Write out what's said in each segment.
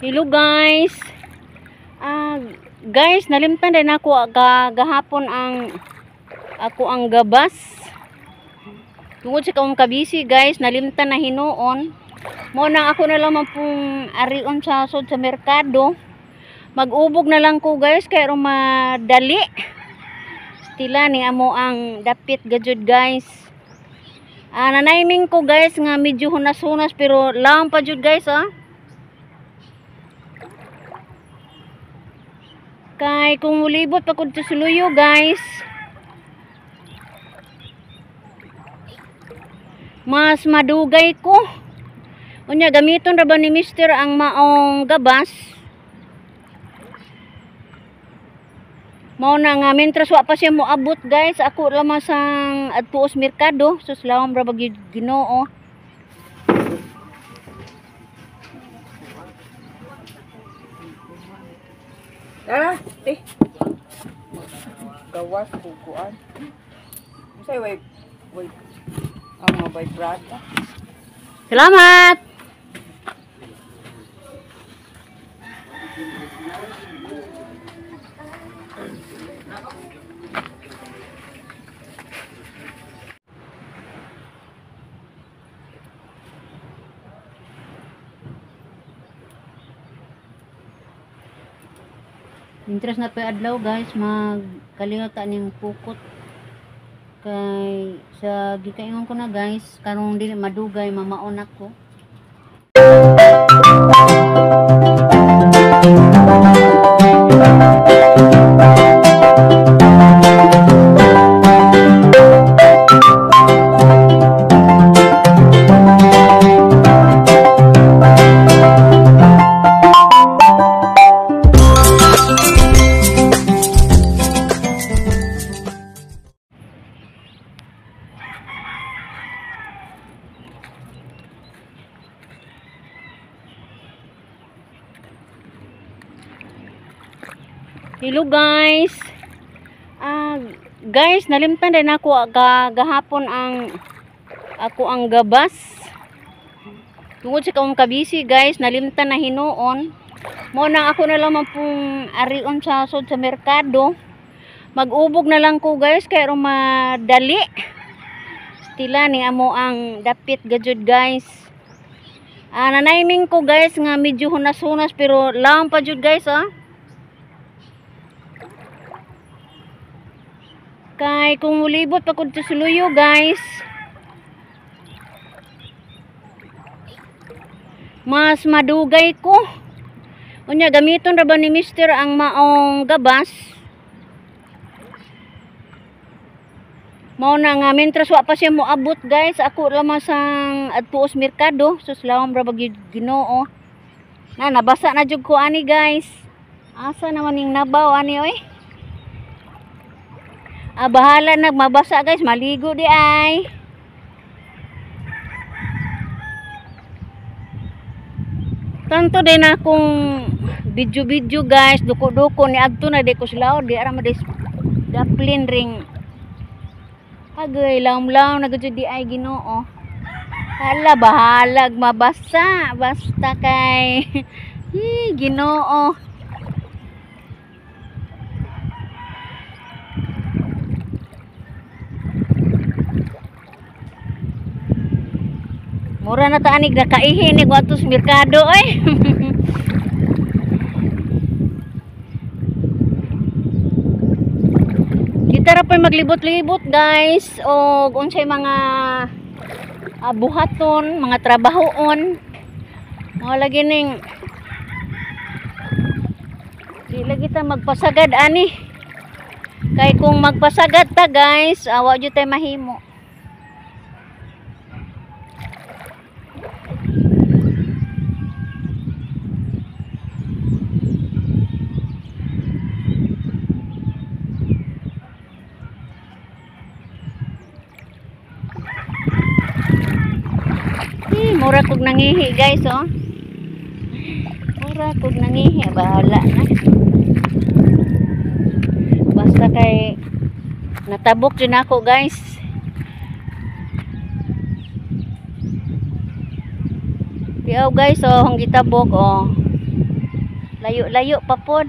Hello guys. Guys, nalimtan din ako gahapon ang ako ang gabas. Tungod sa kaong kabisi guys, nalimtan na hinuon. Mo nang ako na lamang pong arion sa sod sa merkado. Mag-ubog na lang ko guys kay aron madali. Stila ni amo ang dapit gajud guys. Nanayming ko guys nga medyo hunas-hunas pero lawom pa jud guys ah. Kay kung mulibot pa kod sa suluyo guys, mas madugay ko. Unya gamiton ra ba ni mister ang maong gabas. Mao na nga mentras wa pa siya moabot guys, ako lamang sang adtuos merkado, sus lawom ra ba gyud Ginoo. Tara, te. Gawas kukuan. Unsay way way ang mga bay Prada. Salamat. Interest na pa adlaw guys, magkaliwata ning pukot kay sa gikaingon ko na guys, karong dili madugay mamaon ako. Hello guys. Guys, nalimtan din ako gahapon ang ako ang gabas. Tungod sa kaong kabisi guys, nalimtan na hinuon. Mo nang ako na lamang pong arion sa sod sa merkado. Mag-ubog na lang ko guys kay aron madali. Stila ni amo ang dapit gajud guys. Nanayming ko guys nga medyo hunas-hunas pero lawom pa jud guys ah. Kay kung mulibot pa kod sa suluyo guys, mas madugay ko. Unya gamiton ra ba ni mister ang maong gabas. Mao na nga mentras wa pa siya moabot guys, ako lamang sang adtuos merkado, sus lawom ra ba gyud Ginoo. Na nabasa na jud ko ani guys. Asa naman ning nabaw ani oy? Bahala na mabasa guys, maligo di ay. Tanto din akong video-video guys, duko-duko ni adto na di ko sila di ara ma daplin ring. Agay lawom-lawom na gud di ay Ginoo. Hala bahalag mabasa basta kay hi Ginoo. Mura na ta anig nakaihi ni ato sa merkado oy. Kita ra pa maglibot-libot guys og unsay mga buhaton, mga trabahoon. Mao lagi ning di lagi ta magpasagad ani. Kay kung magpasagad ta guys, wa jud tay mahimo. Mura kog nangihi guys oh. Mura kog nangihi, bahala na. Basta kay natabok din ako guys. Tiaw guys oh, hong gitabok oh. Layo-layo pa pod.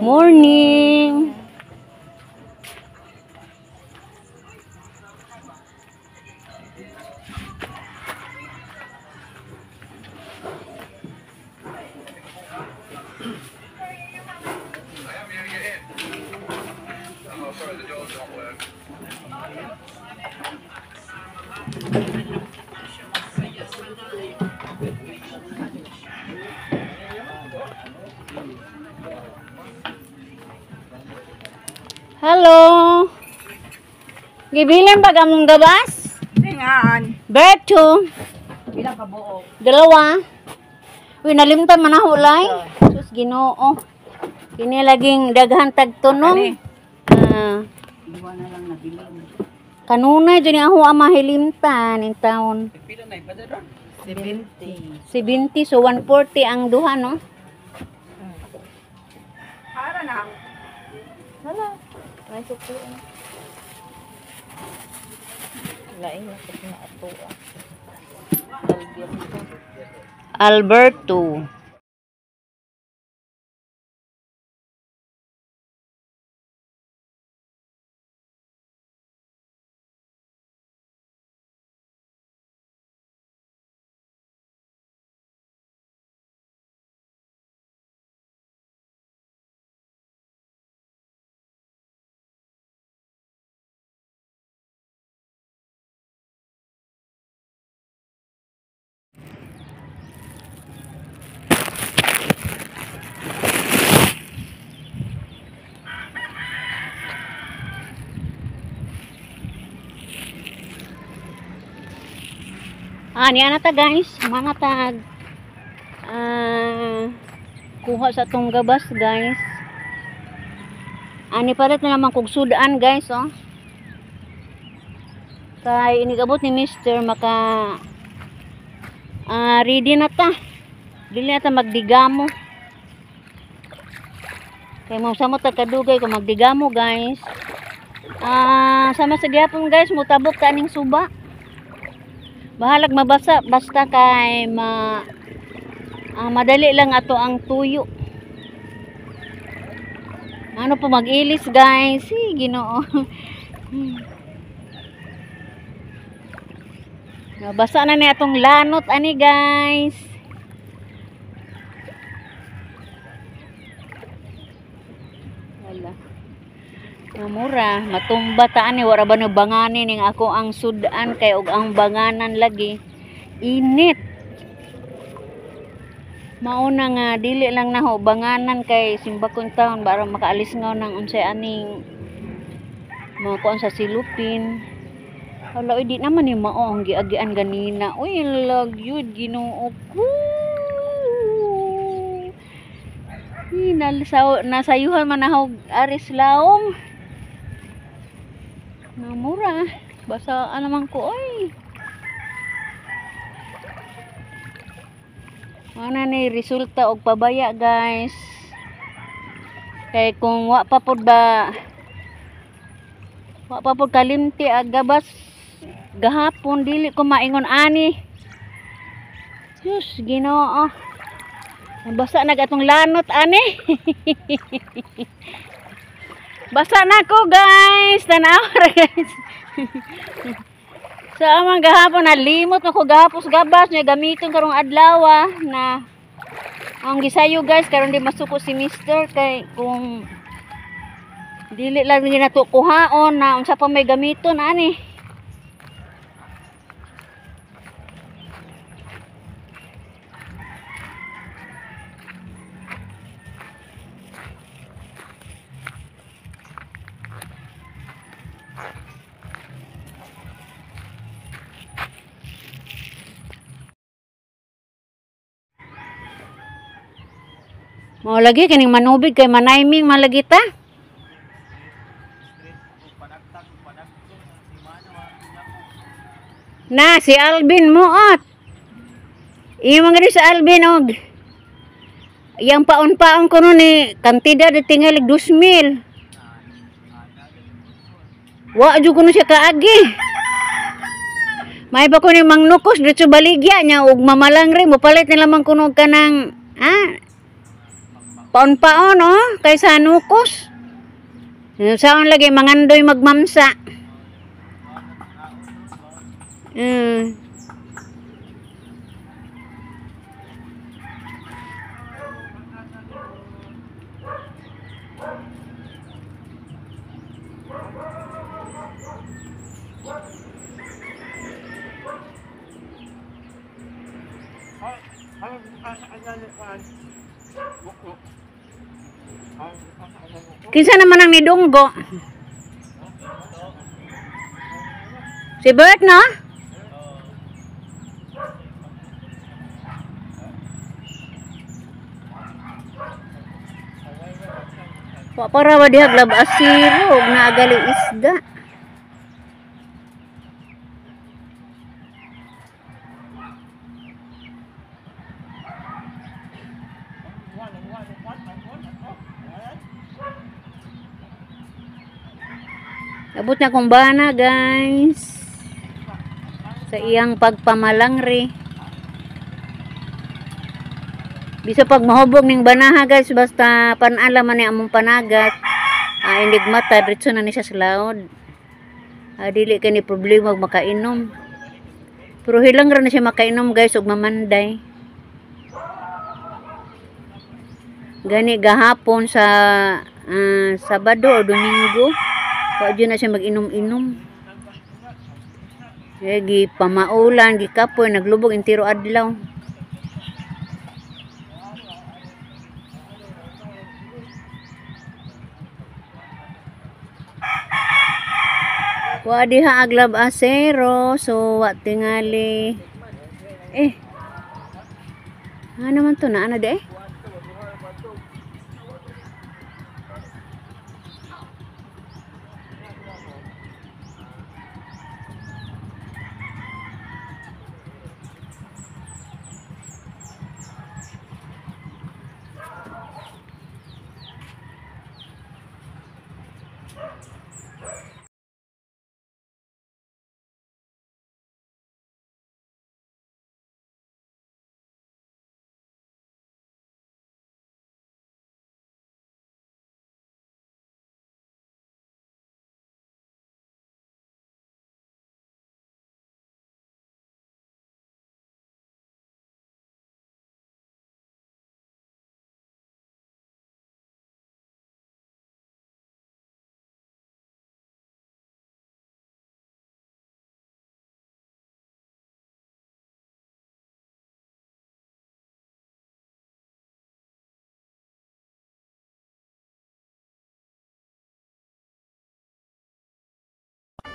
Morning. Hello. Gibilan ba gamong gabas? Tingan. Berto, Bilang ka buok? Dalawa. Uy, nalimtan man ako, lay. Sus, Ginoo. Kini laging daghan tagtunong. Ah, Duwa na lang nabilin. Kanunay dyan ako ang mahilimtan in town. Pila na iba doon? 70. 70, so 140 ang duha, no? Para na. Hala, may suko. Lain na kasi na ato. Alberto. Ah, niya na ta guys. Mga tag kuha sa tong gabas guys. Ani palit na naman kog sudaan guys, oh. Kay inigabot ni Mister maka ready na ta. Dili na ta magdigamo. Kay mo samo ta kadugay kung magdigamo guys. Sama sa gihapon guys, mutabok ta aning suba. Bahalag mabasa basta kay madali lang ato ang tuyo. Ano po mag-ilis guys? Si Ginoo. Nabasa na ni atong lanot ani guys. Wala. Namura, matumba ta ani wara ba no bangani ning ako ang sudan kay og ang banganan lagi init. Mauna nga dili lang naho banganan kay simbakon taon para makaalis ngaw nang unsay aning mga kuan sa silupin. Hala, oy, di naman ni mao ang giagian ganina. Uy, lagyud Ginoo ko. Nasayuhan man ako aris laom. Namura. Basa naman ko, oy. Ano ni resulta og pabaya guys. Kay kung wa pa pod ba, wa pa pod kalimti ag gabas gahapon dili ko maingon ani. Diyos, Ginoo. Basa na atong lanot ani. Basa na ko guys. Tanaw ra guys. Sa amang gahapon nalimot na ko gahapos gabas nya gamiton karong adlaw na ang gisayo guys karon di masuko si Mister kay kung dili lang ginato kuhaon na unsa pa may gamiton ani. Mao lagi kining manubig kay manayming malagi ta. Na si Alvin muot. Imo nga sa Alvin og yang paon-paon ko nun ni kantidad de tingali 2,000. Wa jud kuno siya kaagi. May pa ko ni mangnukos dito baligya niya og mamalangre mopalit nila man kuno kanang paon-paon oh kaysa nukos. Saon lagi mangandoy magmamsa. Kinsa naman ang nidunggo? Si Bert, no? Wa para wa diha glab asiro og naagali isda. Abot na kong bana, guys, sa iyang pagpamalangri. Bisa pag mahubog ning banaha, guys, basta panala man ni among panagat, indig mata diretso na ni siya sa laod. Dili kay ni problema og makainom. Pero hilang ra na siya makainom, guys, og mamanday. Gani gahapon sa Sabado o Domingo, wa jud na siya mag-inom-inom. Gi pamaulan, gikapoy, naglubog entero adlaw. Wa diha aglab asero, so wa tingali. Ano man to na ana di?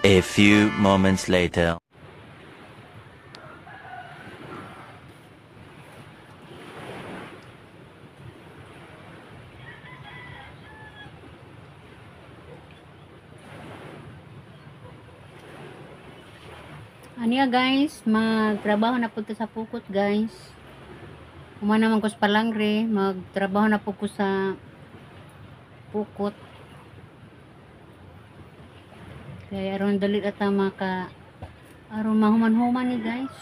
A few moments later. Aniya guys, magtrabaho na po sa pukot guys. Uma naman ko sa palangre, magtrabaho na po ko sa pukot. Kaya aron dali at maka aron mahuman-human ni guys.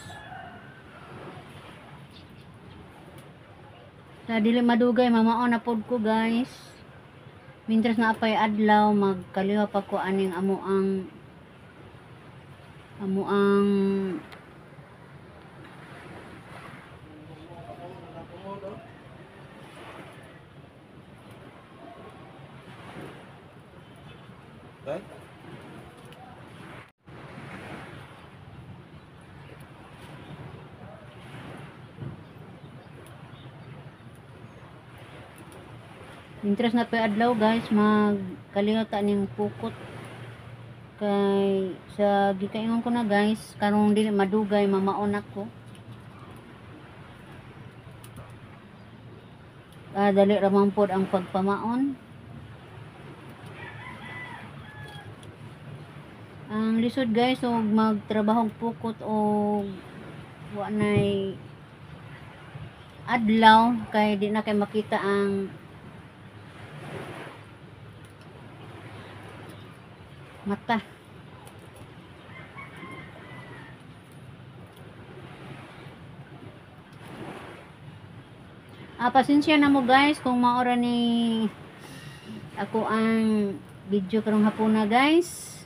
Sa dili madugay mamaon na pod ko guys. Mintras na apay adlaw magkaliwa pa ko aning amo ang Mintras na pa adlaw guys, magkaliwa ta ning pukot. Kay sa gikaingon ko na guys, karong dili madugay mamaon ako. Dali ra man pod ang pagpamaon. Ang lisod guys og magtrabaho pukot og wa nay adlaw kay di na kay makita ang mata. Pasensya na mo guys kung maora ni ako ang video karong hapuna guys.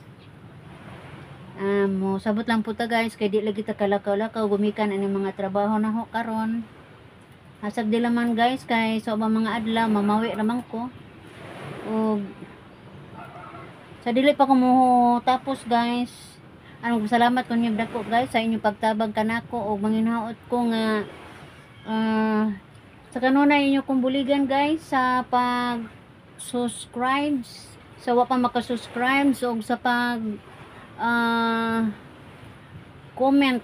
Mo sabot lang po ta guys kay di lagi ta kalakaw-lakaw gumikan ani mga trabaho na ho karon. Hasag di laman guys kay sa ubang mga adlaw mamawi ra man ko. Og sa dili pa ko mo tapos guys. Anong salamat ko niyo dako guys sa inyong pagtabang kanako og manginhaot ko nga sa kanunay inyo kong buligan guys sa pag subscribe sa wa pa maka-subscribe og sa pag comment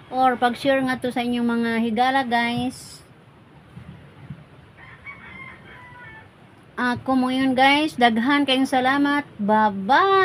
or pag-share nga to sa inyong mga higala guys. Ako mo yun guys, daghan kayong salamat. Bye-bye.